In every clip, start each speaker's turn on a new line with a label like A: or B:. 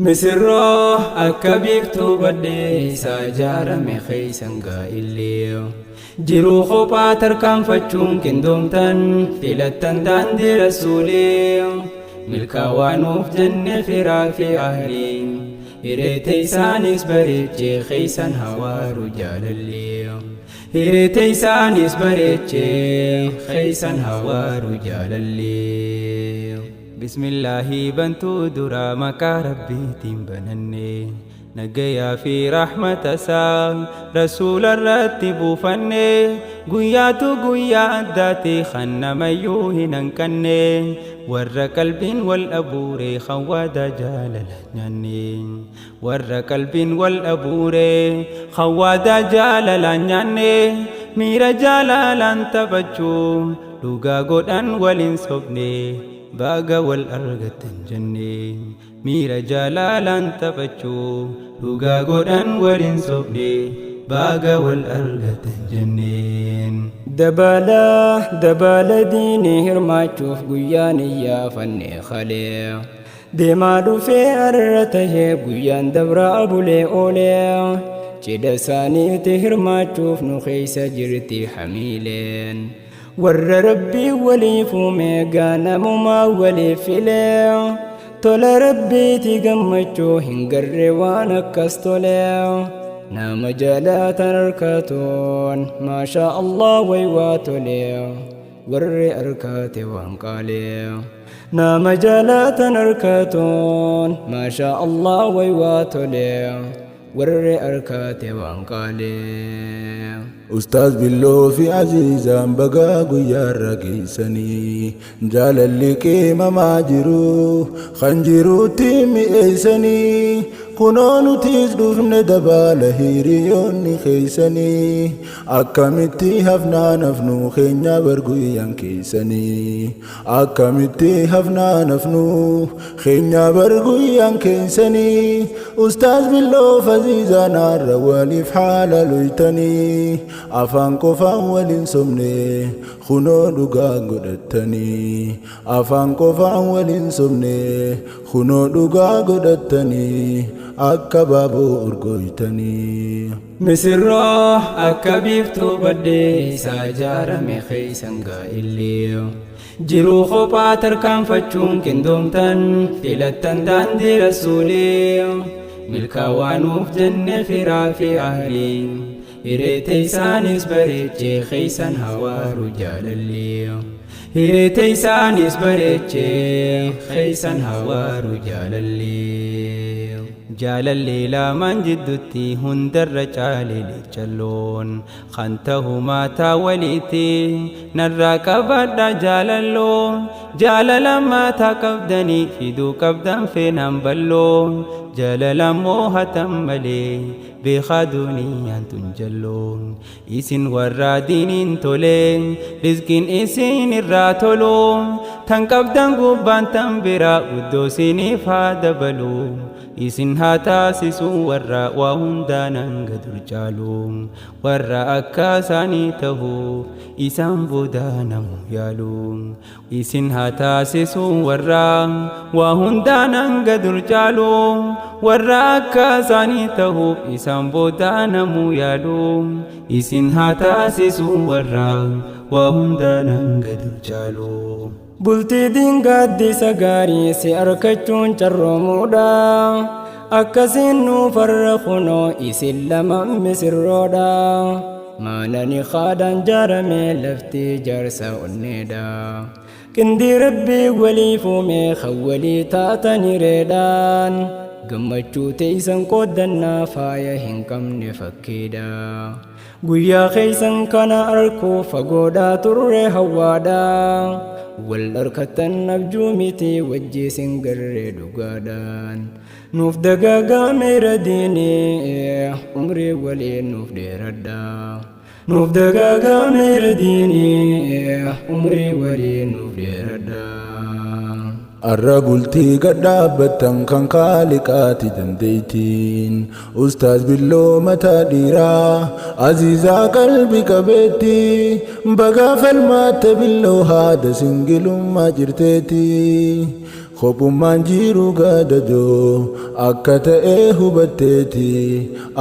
A: Misirroo akka biiftuu baddeessa ijaarame keeysan gaa'illee. Jiruu kophaa tarkaanfachuun qindoomtan filattan daandii rasuulee. Milkaawaa nuuf jenne firaa fi ahliin. Hiree teeysaanis bareechee keeysan hawaaru jaalallee. Hiree teeysaanis bareechee keeysan hawaaru jaalallee. Bismillaahi bantuu dura maqaa Rabbiitiin bananne. Nagayaa fi rahmata isaa rasuula irratti buufanne. Guyyaatu guyyaa addaati kan namayyuu hin hanqanne. Warra qalbiin wal abuure kan waadaa jaalala nyaanne. Warra qalbiin wal abuure kan waadaa jaalalaan nyaanne. Miira jaalalaan taphachuu dhugaa godhan waliin sobne. Baga wal argattan jenne. Miira jaalalaan taphachuu dhugaa godhan waliin sobne. Baga wal argattan jenneen.
B: Dabala dabala diinii hirmaachuuf guyyaan iyyaafanne kalee. Deemaa dhufee arra tahee guyyaan dabraa bulee oolee. Cidha isaaniitti hirmaachuuf nu keessa jirti hamiileen. Warra Rabbii waliif uume gaanamumaa waliif filee. Tola Rabbiiti gammachuu hin garre waan akkas tolee. Nama jaalatan harkatuun maashaa Allah way waa tolee. Warri harkate waan qaalee. Nama jaalatan harkatuun maashaa Allah way waa tolee. Warri harkate waan qaalee.
C: Ustaaz Billoo fi Aziizaan bagaa guyyaarra geessanii, jaalalli qiimamaa jiru kan jirutti mi'eessanii, kunoo nutis dhufne dabaala hiriyoonni keessanii, akkamitti hafnaa nafnu keenya bar guyyaan keessanii, akkamitti hafnaa nafnu keenya bar guyyaan keessanii. Ustaaz Billoo fi Aziizaan har'a waliif haala luytanii, afaan qofaan waliin sobne kunoo dhugaa godhattanii, afaan qofaan waliin sobne kunoo dhugaa godhattanii, akka baaboo urgooytanii.
A: Misirroo akka biiftuu baddeessa ijaarame keeysan gaa'illee. Jiruu kophaa tarkaanfachuun qindoomtan filattan daandii rasuulee. Milkaawaa nuuf jenne firaa fi ahliin. Hiree teeysaanis bareechee keeysan hawaaru jaalallee. Hiree teeysaanis bareechee keeysan hawaaru jaalallee. Jaalallee lamaan jidduutti hundarra caale leechalloon. Kan tahu maataa walitti narraa qabadha jaalalloo. Jaalala maataa qabdanii fiduu qabdan feenaan balloo. Jaalala moohatan malee beekaa duniyaan tun jalloo. Isin warra diiniin tolee rizqiin isin irraa tolu. Tan qabdan gubbaan tan biraa guddoo isiniif haa dabalu. Isin haa taasisu warra waa hundaan hanga dur caalu. Warra akka isaanii tahu isaan booda namu yaalu. Isin haa taasisu warra waa hundaan hanga dur caalu. Warra akka isaanii tahu isaan booda namu yaalu. Isin haa taasisu warra waa hundaan hanga dur caalu.
B: Bultii diingaaddisa gaarii si argachuun carroomuudha. Akkasiin nuuf har'a kunoo isin lama misirroodha. Maanani haadhaan jaarame lafti jaarsa onneedha. Qindii Rabbii waliif uume kan walii taatan hireedhaan. Gammachuu teessan qooddannaa faaya hin qabne fakkiidha. Guyyaa keessan kana arkuu fagoodhaa turre hawwaadha. Wal dharkattan abjuu miti wajji sin garree dhugaadhaan. Nuuf dagaagaa meera diinii umrii waliin nuuf dheeradha. Nuuf dagaagaa meera diinii umrii waliin nuuf dheeradha.
C: Arra bultii gad dhaabbattan kan kaaliqaati dandeeytiin. Ustaaz Billoo mataa dhiiraa Aziizaa qalbi qabeetti, bagaa falmaatte Billoo haada singilummaa jirteeti. Kophummaan jiru gadadoo akka ta'e hubatteeti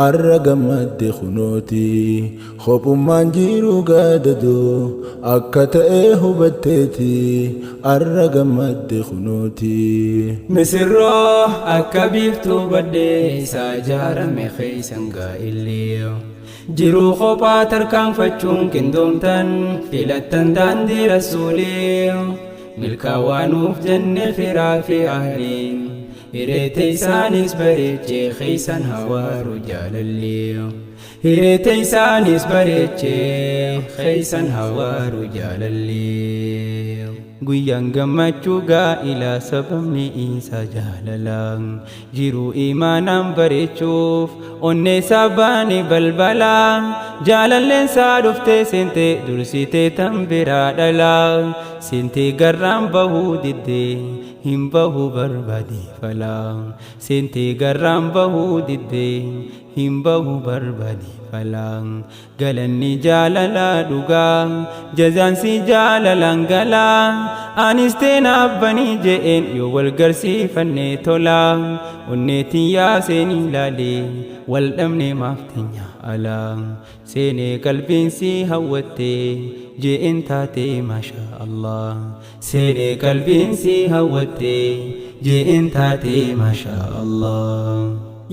C: arra gammadde kunooti. Kophummaan jiru gadadoo akka ta'e hubatteeti arra gammadde kunooti.
A: Misirroo akka biiftuu baddeessaa ijaarame keeysan gaa'illee. Jiruu kophaa tarkaanfachuun qindoomtan filattan daandii rasuulii. Milkaawaa nuuf jenne firaa fi ahliin. Hireete isaanis bareechee keeysan hawaaru jaalallee. Hireete isaanis bareechee keeysan hawaaru jaalallee. Guyyaan gammachuu gaa'ilaa sababni isaa jaalala. Jiruu imaanaan bareechuuf onnee isaa baane balbala. Jaalalleen isaa dhuftee seente dursitee tan biraa dhala. Seentee garraan bahuu diddee hin bahuu barbaade fala. Seentee garraan bahuu diddee hin bahuu barbaade fala. Galanni jaalalaa dhugaa jazaan si jaalalaan galaa. Anis teena abbanii je'een yoo wal garsiifanne tola. Onneetiin yaa seenii laalee wal dhabne maaf teenya ala. Seenee qalbiin si hawwatte je'een taate maasha Allah. Seenee qalbiin si hawwatte je'een taate maasha Allah.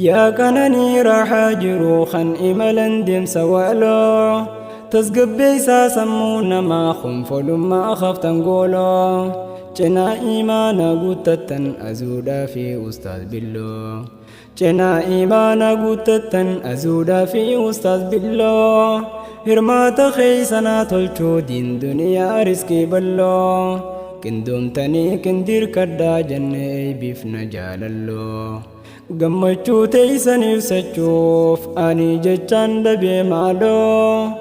B: Yaa qananii raaxaa jiru kan imalan deemsa waaloo, tasgabbeessaa sammuu namaa konfolummaa haftan gooloo, cinaa imaana guuttattan azuudhaa fi ustaaz Billoo. Cinaa imaana guuttattan azuudhaa fi ustaaz Billoo. Hirmaata keeysanaa tolchuu diin duniyaa riskii balloo. Qindoomtanii qindiirkadhaa jennee eeybifna jaalalloo. Gammachuu teeysan ibsachuuf ani jechaan dhabee maaloo.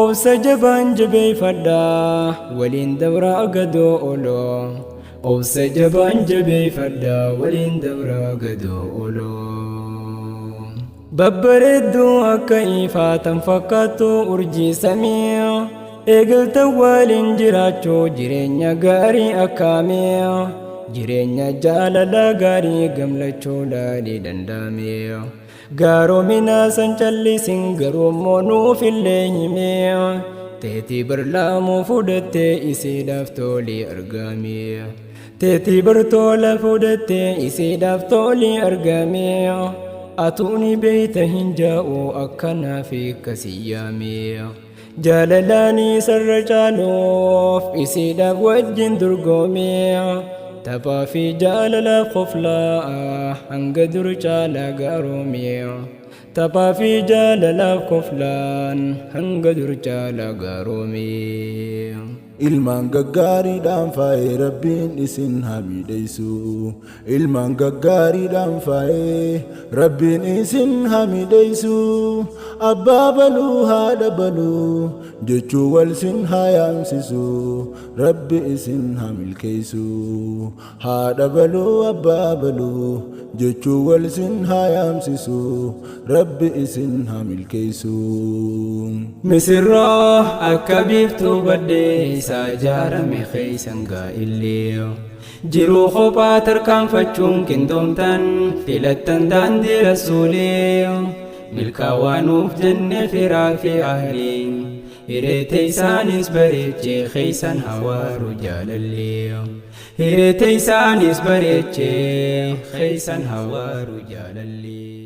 B: Obsa jabaan jabeeffadhaa waliin dabraa gadoo ooloo. Obsa jabaan jabeeffadhaa waliin dabraa gadoo ooloo. Babbareedduu akka ifaa tan fakkaattu urjii samii. Eegaltan waliin jiraachuu jireenya gaarii akkaamii. Jireenya jaalala gaarii gamlachuu laalii danda'ame. Gaaromina san callisin garuu immoo nuuf illee himee. Teetii barlaamuu fudhattee isiidhaaf tolii argame. Teetii bartoola fudhattee isiidhaaf tolii argame. Atuuni beeyta hin jaa'u akkanaa fi akkasii yaame. Jaalalaanii sarra caaluuf isiidhaaf wajjin dorgome. Taphaa fi jaalalaaf koflaa hanga dur caalaa gaarome. Taphaa fi jaalalaaf koflaan hanga dur caalaa gaarome.
C: Ilmaan gaggaariidhaan faayee Rabbiin isin haa miidheysu. Ilmaan gaggaariidhaan faayee Rabbiin isin haa miidheysu. Abbaa baluu haadha baluu jechuu wal sin haa yaamsisu. Rabbi isin haa milkeessu. Haadha baluu abbaa baluu jechuu wal sin haa yaamsisu. Rabbi isin haa milkeessu.
A: Misirroo akka biiftuu baddeessaa ijaarame keeysan gaa'illee. Jiruu kophaa tarkaanfachuun qindoomtan filattan daandii rasuulii. Milkaawaa nuuf jenne firaa fi ahliin. Hireete isaanis bareechee keeysan hawaaru jaalallee. Hireete isaanis bareechee keeysan hawaaru jaalallee.